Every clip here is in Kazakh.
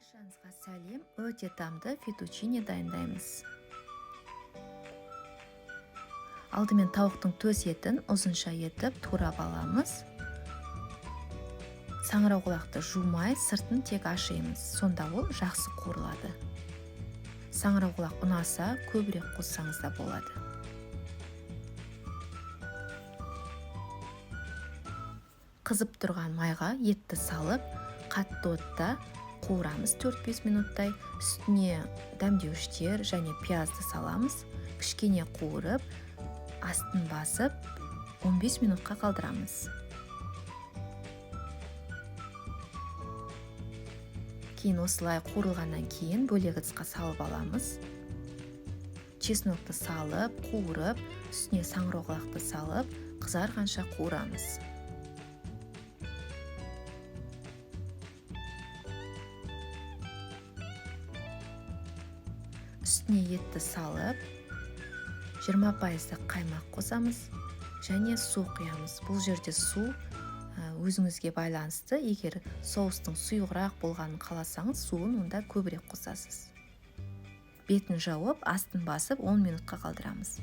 Баршаңызға сәлем! Өте тамды фетучини дайындаймыз. Алдымен тауықтың төс етін ұзынша етіп турап аламыз. Саңырауқұлақты жумай, сыртын тек ашимыз. Сонда ол жақсы қуырылады. Саңырауқұлақ ұнаса, көбірек қоссаңыз да болады. Қызып тұрған майға етті салып, қатты отта қуырамыз 4-5 минуттай. Үстіне дәмдеуіштер және пиязды саламыз. Кішкене қуырып, астын басып 15 минутқа қалдырамыз. Кейін осылай қуырылғаннан кейін бөлек ыдысқа салып аламыз. Чеснокты салып, қуырып, үстіне саңырауқұлақты салып, қызарғанша қуырамыз. Үстіне етті салып, 20% қаймақ қосамыз және су құямыз. Бұл жерде су өзіңізге байланысты. Егер соустың сұйығырақ болғанын қаласаңыз, суын онда көбірек қосасыз. Бетін жауып, астын басып 10 минутқа қалдырамыз.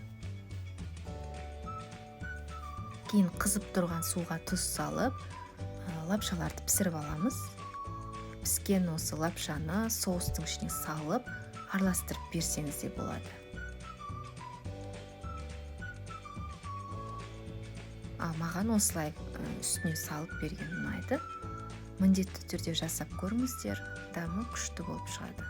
Кейін қызып тұрған суға тұз салып, лапшаларды пісіріп аламыз. Піскен осы лапшаны соустың ішіне салып, араластырып берсеңіз де болады. Ал маған осылай үстіне салып берген ұнайды. Міндетті түрде жасап көріңіздер, дәмі күшті болып шығады.